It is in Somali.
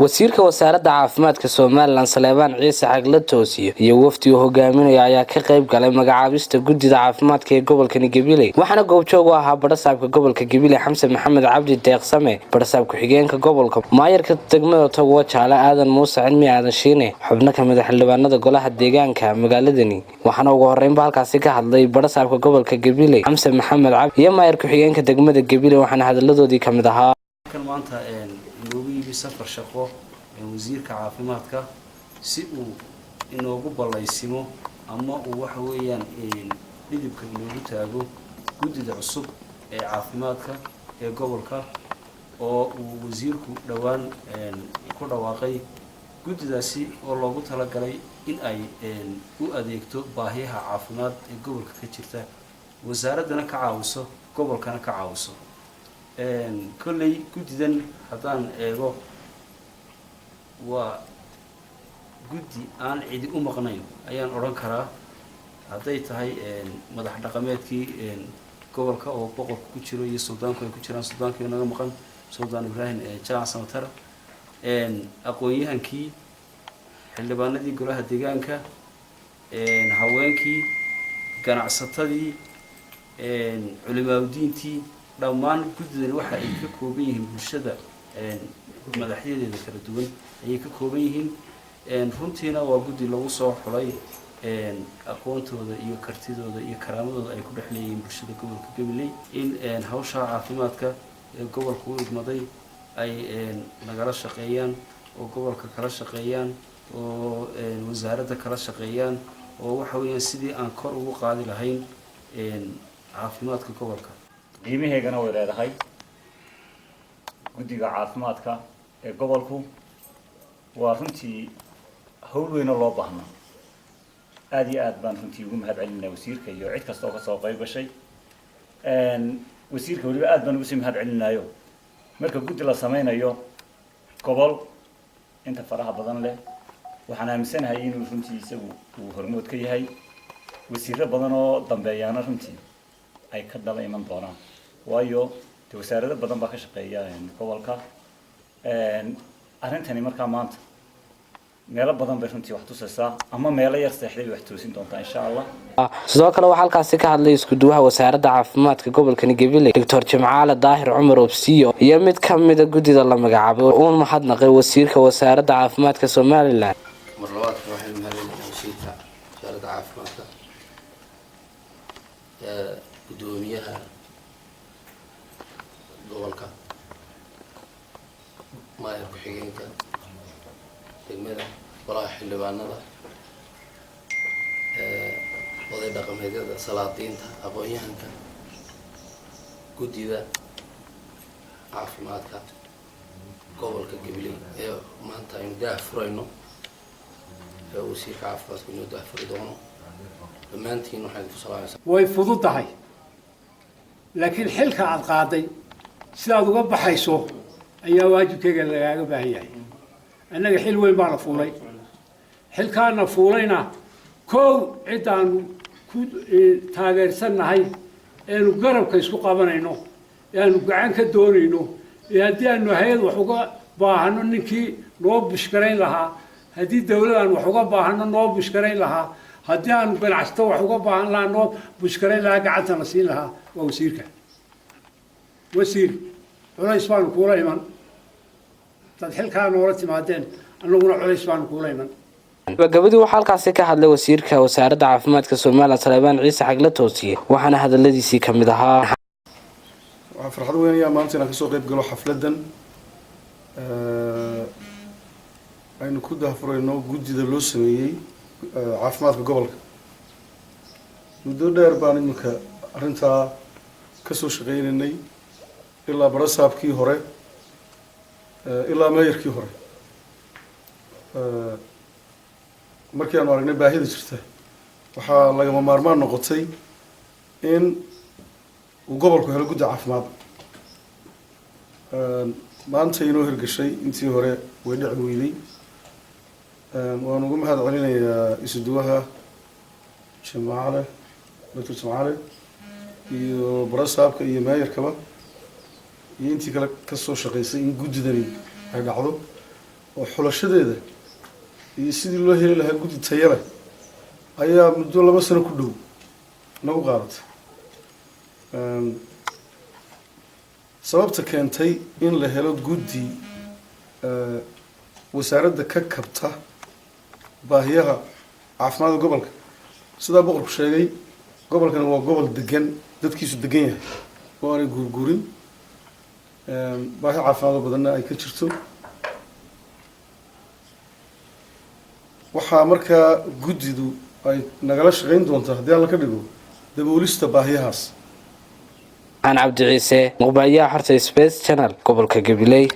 Wasiirka Wasaaradda Caafimaadka Somaliland, Saleebaan Ciise Xagle Toosiye, iyo wafdi uu hogaaminayo ayaa ka qayb galay magacaabista guddida caafimaadka ee gobolkani Gabiley. Waxaana goobjoog u ahaa badhasaabka gobolka Gabiley, Xamse Maxamed Cabdi Deeqsame, badhasaab ku-xigeenka gobolka, maayarka degmada Togwa Jaale, Aadan Muuse Cilmi Aadan Shiine, xubno kamid a xildhibaanada golaha deegaanka magaaladani. Waxaana ugu horeynba halkaasi ka hadlay badhasaabka gobolka Gabiley, Xamse Maxamed Cabdi, iyo maayar ku-xigeenka degmada Gabiley. Waxaana hadaladoodii kamid ahaa: Kan maanta inoogu yimi safar shaqo wasiirka caafimaadka si uu inoogu ballaysimo ama uu waxa weeyaan dhidibka inoogu taago guddida cusub ee caafimaadka ee gobolka oo uu wasiirku dhowaan ku dhawaaqay. Guddidaasi oo loogu talagalay in ay u adeegto baahiyaha caafimaad ee gobolka ka jirta, wasaaraddana ka caawiso, gobolkana ka caawiso. Kolley guddidan haddaan eego, waa guddi aan cidi u maqnayn ayaan odhan karaa, hadday tahay madax dhaqameedkii gobolka oo boqorka ku jiro iyo suldaanku ay ku jiraan, suldaankii naga maqan, Suldaan Ibraahim Jaac Samatar, aqoon-yahankii, xildhibaanadii golaha deegaanka, haweenkii, ganacsatadii, culimaaudiintii. Dhammaan guddidani waxa ay ka kooban yihiin bulshada madaxyadeeda kala duwan ayay ka kooban yihiin. Runtiina waa guddi lagu soo xulay aqoontooda iyo kartidooda iyo karaamadooda ay ku dhex leeyihiin bulshada gobolka Gabiley, in hawshaa caafimaadka ee gobolka u idmaday ay nagala shaqeeyaan oo gobolka kala shaqeeyaan oo wasaaradda kala shaqeeyaan, oo waxa weeyaan sidii aan kor ugu qaadi lahayn caafimaadka gobolka. Qiimaheegana way leedahay. Guddiga caafimaadka ee gobolku waa runtii hawl weyn oo loo baahnaa. Aada iyo aad baan runtii ugu mahad celinaa wasiirka iyo cid kasta oo kasoo qayb gashay. Wasiirka weliba aad baan ugu sii mahad celinayo. Marka guddi la sameynayo gobol inta faraha badan leh, waxaan aaminsanahay inuu runtii isagu uu hormood ka yahay, wasiiro badan oo dambeeyaana runtii ay ka daba iman doonaan, waayo de wasaarado badan baa ka shaqeeya gobolka. Arrintani markaa maanta meelo badan bay runtii wax tusaysaa, ama meelo yar seexday bay wax toosin doontaa, insha Allah. Sidoo kale waxaa halkaasi ka hadlay isku-duwaha Wasaaradda Caafimaadka gobolkani Gabiley, Doctor Jimcaale Daahir Cumar Obsiyo, iyo mid ka mida guddida la magacaabay uun mahadnaqay wasiirka Wasaaradda Caafimaadka Somaliland. Mar labaadka waxaynu mahadcelinayaa wasiirka Wasaaradda Caafimaadka, guddoomiyaha gobolka, maayar ku-xigeenka degmada, golaha xildhibaanada, oday dhaqameedyada, salaadiinta, aqoon-yahanka, guddida caafimaadka gobolka Gabiley ee maanta aynu daah furayno, ee wasiirka caafimaadka inoo daah furi doono. Dhammaantiin waxaan idinku salaamaysaa. Way fudud tahay, laakiin xilka aad qaaday sidaad uga baxayso ayaa waajibkeyga lagaaga baahan yahay. Annaga xil weyn baana fuulay. Xilkaana fuulayna, kow ciddaanu ku taageersannahay eenu garabka isku qabanayno ee aanu gacan ka doonayno ee haddii aanu hay-ad wax uga baahano ninkii noo bushkarayn lahaa, haddii dawlad aan wax uga baahano noo bushkarayn lahaa, haddii aanu ganacsato wax uga baahan lahaa noo bushkarayn lahaa, gacantana siin lahaa, waa wasiirka. Wasiir, culays baanu kuula iman. Dad xilkaa noola timaadeen, annaguna culays baanu kuula iman. Gabagabadii waxaa halkaasi ka hadlay wasiirka Wasaaradda Caafimaadka Somaliland, Saleebaan Ciise Xagle Toosiye, waxaana hadaladiisii kamid ahaa: Waxaa farxad weynayaa maanta inaan kasoo qayb galo xafladdan aynu ku daahfurayno guddida loo sameeyey caafimaadka gobolka. Muddo dheer baan iminka arrintaa kasoo shaqeynaynay, ilaa barasaabkii hore, ilaa meeyarkii hore. Markii aanu aragnay baahida jirta, waxaa lagama maarmaan noqotay in uu gobolku helo guddi caafimaad. Maanta inoo hirgashay, intii hore way dhici weyday. Waan uga mahad celinayaa isuduwaha Jimcaale, Doctor Jimcaale, iyo barasaabka iyo meeyarkaba iyo intii kale kasoo shaqeysay in guddidani ay dhacdo. Oo xulashadeeda iyo sidii loo heli lahaa guddi tayo leh ayaa muddo 2 sano ku dhow nagu qaadatay. Sababta keentay in la helo guddi wasaaradda ka kabta baahiyaha caafimaadka gobolka, sidaa boqorku sheegay, gobolkani waa gobol degan, dadkiisu degan yahay oo aanay guurguurin, baahi caafimaad oo badanna ay ka jirto. Waxaa markaa guddidu ay nagala shaqayn doontaa, haddii Alla ka dhigo, daboolista baahiyahaas. Aan Cabdi Ciise, muqbaayaha xorta Space Channel, gobolka Gabiley.